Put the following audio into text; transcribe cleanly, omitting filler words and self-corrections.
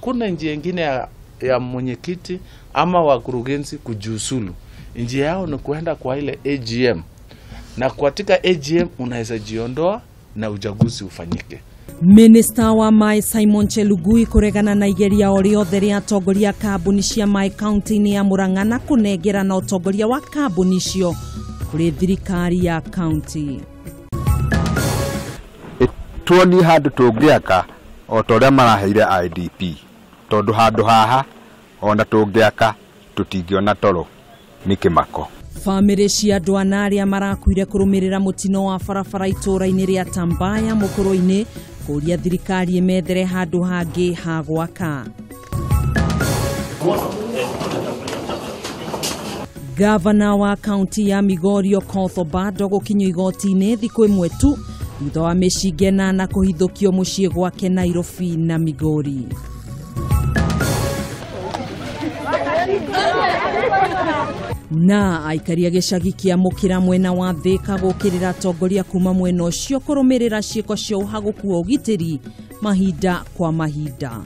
Hakuna njia ingine ya mwenyekiti ama wakurugenzi kujiuzulu. Njia yao ni kuenda kwa ile AGM, na katika AGM unaweza jiondoa na uchaguzi ufanyike. Minista wa maĩ Simon Chelugui kũregana na igeria o rĩothe rĩa atongoria a kambuni cia maĩ kaunti-inĩ ya Murang'a na kũnengerana ũtongoria wa kambuni icio kũrĩ thirikari ya kaunti. Tuonie handũ tũngĩaka o ta ũrĩa maraheire IDP, tondũ handũ haha ona tũngĩaka tũtingĩona toro nĩ kĩmako. Bamĩrĩ cia andũ ana arĩa marakuire kũrũmĩrĩra mũtino wa barabara itũũra-inĩ rĩa Tambaya mũkũrũ-inĩ kũũria thirikari ĩmethere handũ hangĩ ha gwaka. Gavana wa kaunti ya Migori Okoth Obado gũkinyio igoti-inĩ thikũ ĩmwe tu thutha wa mĩcinga ĩnana kũhithũkio mũciĩ gwake Nairobi na Migori. Na aikari a gĩcagi kĩa Mũkĩra mwena wa Thĩka gũkĩrĩra atongoria kuma mwena ũcio kũrũmĩrĩra ciĩko cia ũhagũku wa ũgitĩri mahinda kwa mahinda.